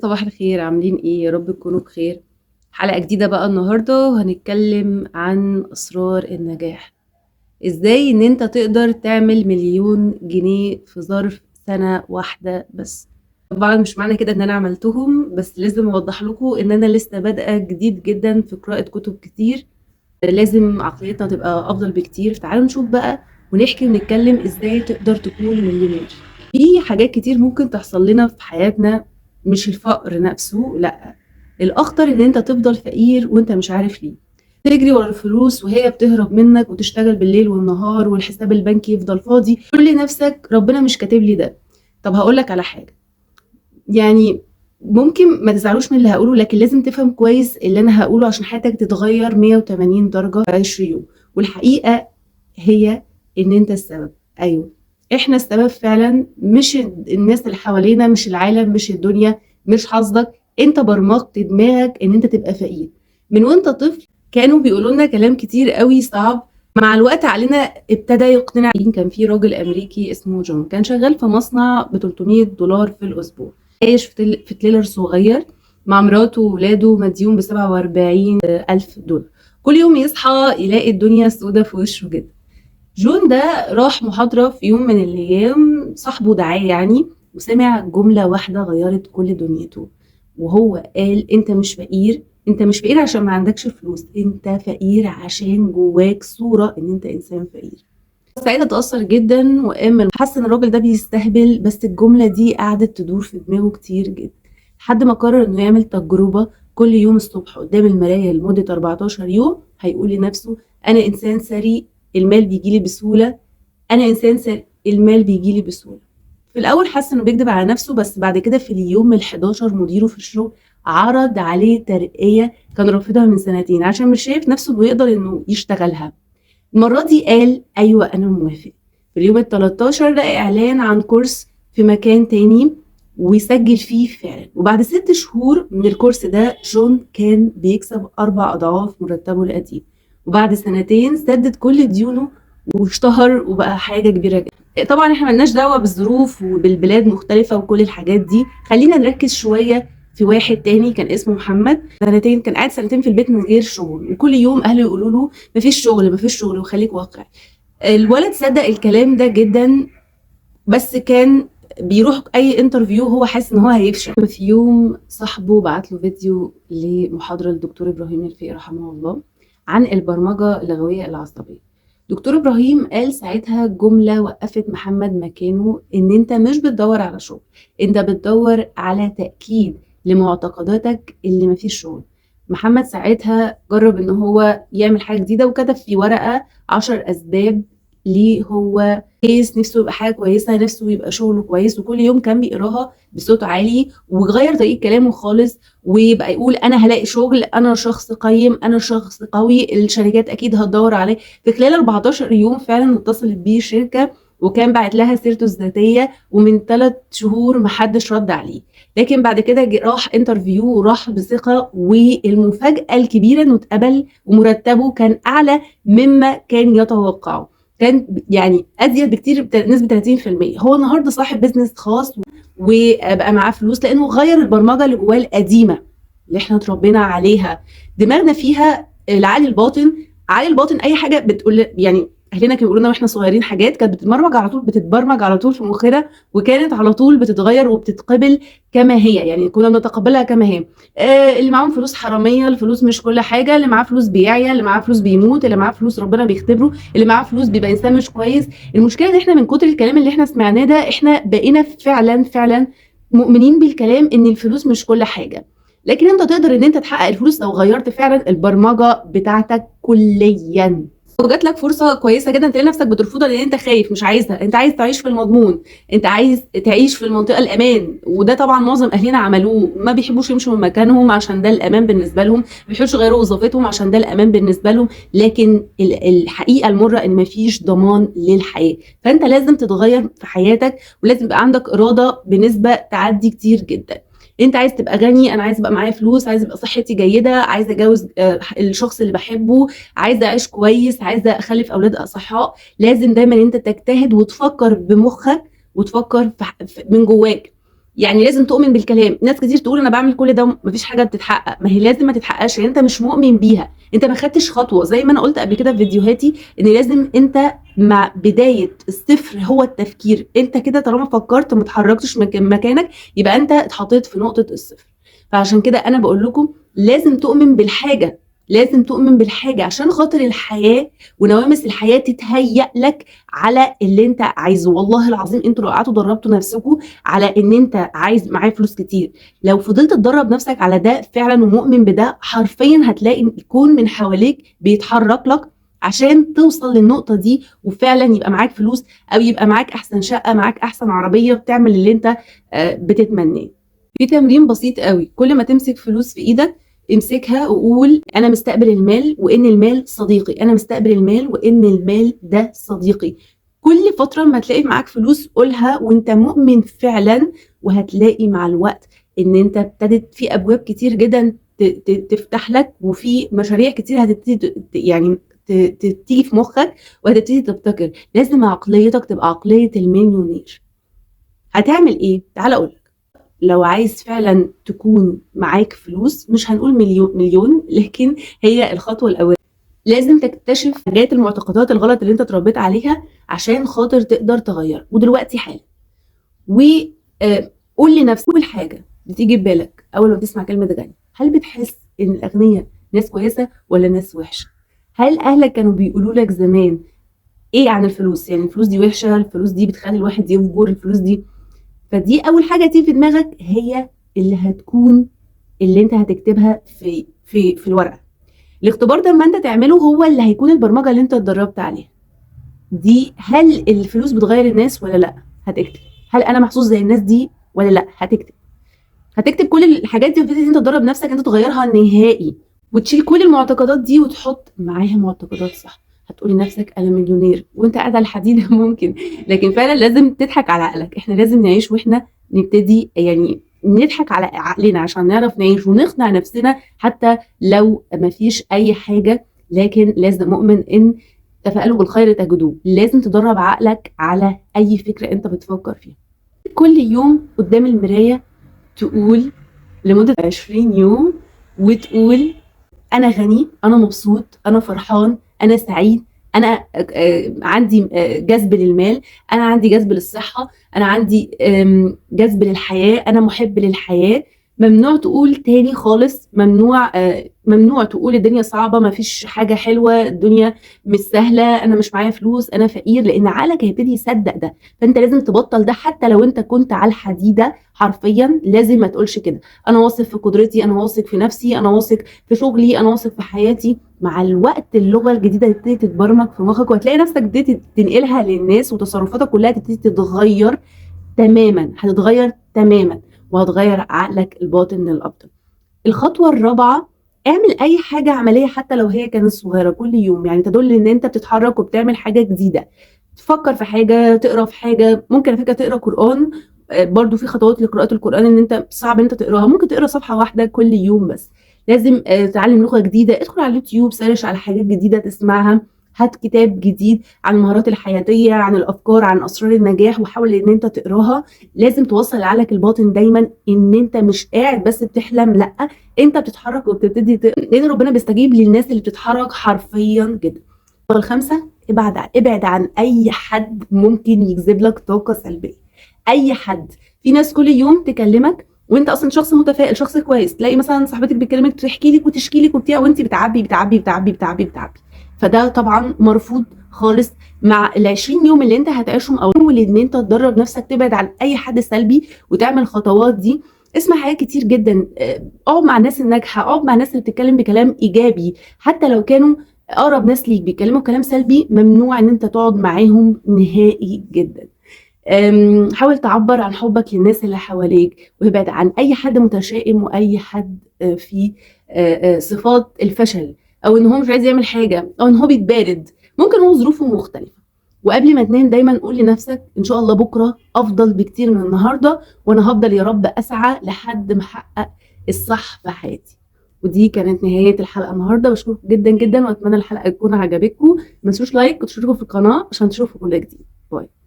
صباح الخير، عاملين ايه؟ يا رب تكونوا بخير. حلقة جديدة بقى النهاردة، وهنتكلم عن أسرار النجاح، ازاي ان انت تقدر تعمل 1,000,000 جنيه في ظرف سنة واحدة بس. طبعا مش معنى كده ان انا عملتهم، بس لازم اوضح لكم ان انا لسه بادئة جديد جدا في قراءة كتب كتير، لازم عقليتنا تبقى افضل بكتير. تعالوا نشوف بقى ونحكي ونتكلم ازاي تقدر تكون مليونير. في حاجات كتير ممكن تحصل لنا في حياتنا، مش الفقر نفسه، لا، الاخطر ان انت تفضل فقير وانت مش عارف ليه، تجري ورا الفلوس وهي بتهرب منك، وتشتغل بالليل والنهار والحساب البنكي يفضل فاضي. تقول لنفسك ربنا مش كاتب لي ده. طب هقول لك على حاجة، ممكن ما تزعلوش من اللي هقوله، لكن لازم تفهم كويس اللي انا هقوله عشان حياتك تتغير 180 درجه في 20 يوم. والحقيقة هي ان انت السبب. ايوه احنا السبب فعلا، مش الناس اللي حوالينا، مش العالم، مش الدنيا، مش حظك. انت برمجت دماغك ان انت تبقى فقير من وانت طفل. كانوا بيقولوا لنا كلام كتير قوي صعب، مع الوقت علينا ابتدى يقتنع. كان في راجل امريكي اسمه جون، كان شغال في مصنع ب تلتمية دولار في الاسبوع، عايش في تريلر صغير مع مراته وولاده، مديون بسبعة وأربعين ألف دولار. كل يوم يصحى يلاقي الدنيا سودة في وشه جدا. جون ده راح محاضرة في يوم من الأيام، صاحبه دعاه وسمع جملة واحدة غيرت كل دنيته، وهو قال أنت مش فقير، أنت مش فقير عشان ما عندكش فلوس، أنت فقير عشان جواك صورة إن أنت إنسان فقير. ساعتها اتأثر جدا وقام حس إن الراجل ده بيستهبل، بس الجملة دي قعدت تدور في دماغه كتير جدا، لحد ما قرر إنه يعمل تجربة. كل يوم الصبح قدام المراية لمدة 14 يوم هيقول لنفسه أنا إنسان ثري، المال بيجيلي بسهولة، أنا إنسان ثري، المال بيجيلي بسهولة. في الأول حس إنه بيكذب على نفسه، بس بعد كده في اليوم الحداشر مديره في الشغل عرض عليه ترقية كان رافضها من سنتين عشان مش شايف نفسه إنه يقدر إنه يشتغلها. المرة دي قال أيوة أنا موافق. في اليوم التلتاشر لقى إعلان عن كورس في مكان تاني ويسجل فيه فعلا، وبعد 6 شهور من الكورس ده جون كان بيكسب 4 أضعاف مرتبه القديم، وبعد سنتين سدد كل ديونه واشتهر وبقى حاجة كبيرة جدا. طبعا احنا ملناش دعوة بالظروف وبالبلاد مختلفة وكل الحاجات دي، خلينا نركز شوية في واحد تاني كان اسمه محمد. كان قاعد سنتين في البيت من غير شغل، وكل يوم اهله يقولوا له مفيش شغل مفيش شغل وخليك واقعي. الولد صدق الكلام ده جدا، بس كان بيروح اي interview هو حاسس ان هو هيفشل. في يوم صاحبه بعت له فيديو لمحاضره للدكتور ابراهيم الفقي رحمه الله عن البرمجة اللغوية العصبية. دكتور ابراهيم قال ساعتها جملة وقفت محمد مكانه، ان انت مش بتدور على شغل، انت بتدور على تاكيد لمعتقداتك اللي مفيش شغل. محمد ساعتها جرب ان هو يعمل حاجة جديدة، وكتب في ورقة 10 اسباب ليه هو كويس، نفسه يبقى حاجة كويسة، نفسه يبقى شغله كويس، وكل يوم كان بيقراها بصوت عالي وغير طريقه كلامه خالص، ويبقى يقول انا هلاقي شغل، انا شخص قيم، انا شخص قوي، الشركات اكيد هتدور عليه. في خلال 14 يوم فعلا اتصلت بيه شركة وكان بعت لها سيرته الذاتية، ومن 3 شهور محدش رد عليه. لكن بعد كده راح interview وراح بثقة، والمفاجاه الكبيرة انه اتقبل، ومرتبة كان اعلى مما كان يتوقعه، كان ازيد بكتير بنسبة تلاتين في المية. هو النهارده صاحب business خاص وبقى معاه فلوس، لانه غير البرمجة اللي جواه القديمة اللي احنا اتربينا عليها، دماغنا فيها العقل الباطن. عقل الباطن اي حاجة بتقول، اهلنا كانوا بيقولوا لنا واحنا صغيرين حاجات كانت بتتبرمج على طول، بتتبرمج على طول في مخنا، وكانت على طول بتتغير وبتتقبل كما هي، كنا بنتقبلها كما هي. اللي معاهم فلوس حرامية، الفلوس مش كل حاجة، اللي معاه فلوس بيعيا، اللي معاه فلوس بيموت، اللي معاه فلوس ربنا بيختبره، اللي معاه فلوس بيبقى انسان مش كويس. المشكلة ان احنا من كتر الكلام اللي احنا سمعناه ده احنا بقينا فعلا فعلا مؤمنين بالكلام ان الفلوس مش كل حاجة، لكن انت تقدر ان انت تحقق الفلوس لو غيرت فعلا البرمجة بتاعتك كليا. وجات لك فرصة كويسة جدا تلاقي نفسك بترفضها لان انت خايف مش عايزها، انت عايز تعيش في المضمون، انت عايز تعيش في المنطقة الامان، وده طبعا معظم اهلنا عملوه، ما بيحبوش يمشوا من مكانهم عشان ده الامان بالنسبة لهم، ما بيحبوش يغيروا وظيفتهم عشان ده الامان بالنسبة لهم. لكن الحقيقة المرة ان مفيش ضمان للحياة، فانت لازم تتغير في حياتك، ولازم يبقى عندك اراده بنسبة تعدي كتير جدا. انت عايز تبقى غني، انا عايز ابقى معايا فلوس، عايز ابقى صحتي جيدة، عايز اتجوز، الشخص اللي بحبه، عايز اعيش كويس، عايز اخلف اولاد اصحاء. لازم دايما انت تجتهد وتفكر بمخك وتفكر من جواك. يعني لازم تؤمن بالكلام. ناس كتير تقول انا بعمل كل ده ومفيش حاجة بتتحقق، ما هي لازم ما تتحققش لان انت مش مؤمن بيها، انت ما خدتش خطوة. زي ما انا قلت قبل كده في فيديوهاتي ان لازم انت مع بداية الصفر هو التفكير، انت كده طالما فكرت وما اتحركتش من مكانك يبقى انت اتحطيت في نقطة الصفر. فعشان كده انا بقول لكم لازم تؤمن بالحاجة، لازم تؤمن بالحاجة عشان خاطر الحياة ونوامس الحياة تتهيأ لك على اللي انت عايزه. والله العظيم انتوا لو قعدتوا دربتوا نفسكم على ان انت عايز معايا فلوس كتير، لو فضلت تدرب نفسك على ده فعلا ومؤمن بده، حرفيا هتلاقي الكون من حواليك بيتحرك لك عشان توصل للنقطة دي، وفعلا يبقى معاك فلوس او يبقى معاك احسن شقة، معاك احسن عربية، بتعمل اللي انت بتتمناه. في تمرين بسيط قوي، كل ما تمسك فلوس في ايدك امسكها وقول انا مستقبل المال وان المال صديقي، انا مستقبل المال وان المال ده صديقي. كل فترة ما تلاقي معاك فلوس قولها وانت مؤمن فعلا، وهتلاقي مع الوقت ان انت ابتدت في ابواب كتير جدا تفتح لك، وفي مشاريع كتير هتبتدي يعني تيجي في مخك وهتبتدي تبتكر. لازم عقليتك تبقى عقلية المليونير. هتعمل ايه؟ تعال اقولك. لو عايز فعلا تكون معاك فلوس، مش هنقول مليون، لكن هي الخطوة الأولية. لازم تكتشف حاجات المعتقدات الغلط اللي انت اتربيت عليها عشان خاطر تقدر تغير، ودلوقتي حالا. قول لنفسك اول حاجة بتيجي في بالك اول ما بتسمع كلمة غني، هل بتحس ان الاغنياء ناس كويسة ولا ناس وحشة؟ هل اهلك كانوا بيقولوا لك زمان ايه عن الفلوس؟ يعني الفلوس دي وحشة، الفلوس دي بتخلي الواحد يفجر، الفلوس دي. فدي اول حاجة تيجي في دماغك هي اللي هتكون اللي انت هتكتبها في الورقة. الاختبار ده لما انت تعمله هو اللي هيكون البرمجة اللي انت اتدربت عليها دي. هل الفلوس بتغير الناس ولا لا؟ هتكتب. هل انا محظوظ زي الناس دي ولا لا؟ هتكتب. هتكتب كل الحاجات دي وتبتدي انت تدرب نفسك انت تغيرها نهائي، وتشيل كل المعتقدات دي وتحط معاها معتقدات صح. هتقولي لنفسك انا مليونير وانت قاعدة على الحديدة ممكن، لكن فعلا لازم تضحك على عقلك. احنا لازم نعيش واحنا نبتدي يعني نضحك على عقلنا عشان نعرف نعيش ونقنع نفسنا حتى لو ما فيش اي حاجة، لكن لازم مؤمن ان تفاءلوا بالخير تجدوه. لازم تدرب عقلك على اي فكرة انت بتفكر فيها. كل يوم قدام المراية تقول لمدة 20 يوم، وتقول انا غني، انا مبسوط، انا فرحان، انا سعيد، انا عندي جذب للمال، انا عندي جذب للصحة، انا عندي جذب للحياة، انا محب للحياة. ممنوع تقول تاني خالص، ممنوع تقول الدنيا صعبة، ما فيش حاجة حلوة، الدنيا مش سهلة، انا مش معايا فلوس، انا فقير، لان عقلك هيبتدي يصدق ده. فانت لازم تبطل ده حتى لو انت كنت على الحديدة حرفيا. لازم ما تقولش كده، انا واثق في قدرتي، انا واثق في نفسي، انا واثق في شغلي، انا واثق في حياتي. مع الوقت اللغة الجديدة تبتدي تتبرمج في مخك، وهتلاقي نفسك بديت تنقلها للناس، وتصرفاتك كلها تبتدي تتغير تماما، هتتغير تماما، وهتغير عقلك الباطن للأفضل. الخطوة الرابعة، اعمل أي حاجة عملية حتى لو هي كانت صغيرة كل يوم، يعني تدل إن أنت بتتحرك وبتعمل حاجة جديدة. تفكر في حاجة، تقرأ في حاجة، ممكن على فكرة تقرأ قرآن، برضو في خطوات لقراءة القرآن إن أنت صعب إن أنت تقراها، ممكن تقرأ صفحة واحدة كل يوم بس. لازم تتعلم لغة جديدة، ادخل على اليوتيوب، سيرش على حاجات جديدة تسمعها، هات كتاب جديد عن المهارات الحياتية، عن الأفكار، عن أسرار النجاح، وحاول إن أنت تقراها. لازم توصل لعقلك الباطن دايماً إن أنت مش قاعد بس بتحلم، لأ أنت بتتحرك وبتبتدي لأن ربنا بيستجيب للناس اللي بتتحرك حرفياً جداً. الخامسة، ابعد عن أي حد ممكن يجذب لك طاقة سلبية. أي حد. في ناس كل يوم تكلمك وانت اصلا شخص متفائل، شخص كويس، تلاقي مثلا صاحبتك بتكلمك تحكي لك وتشكي لك وبتاع، وانت بتعبي بتعبي بتعبي بتعبي بتعبي. فده طبعا مرفوض خالص. مع ال 20 يوم اللي انت هتعيشهم، او اول ان انت تدرب نفسك تبعد عن اي حد سلبي وتعمل الخطوات دي. اسمع حاجات كتير جدا، اقعد مع الناس الناجحة، اقعد مع الناس اللي بتتكلم بكلام ايجابي، حتى لو كانوا اقرب ناس ليك بيتكلموا كلام سلبي، ممنوع ان انت تقعد معاهم نهائي جدا. حاول تعبر عن حبك للناس اللي حواليك، وابعد عن اي حد متشائم واي حد فيه صفات الفشل، او ان هو مش عايز يعمل حاجة، او ان هو بيتبارد، ممكن هو ظروفه مختلفة. وقبل ما تنام دايما قول لنفسك ان شاء الله بكره افضل بكتير من النهارده، وانا هفضل يا رب اسعى لحد ما احقق الصح في حياتي. ودي كانت نهاية الحلقة النهارده. بشكركم جدا جدا، واتمنى الحلقة تكون عجبتكم. ما تنسوش like وتشتركوا في القناة عشان تشوفوا كل جديد. bye.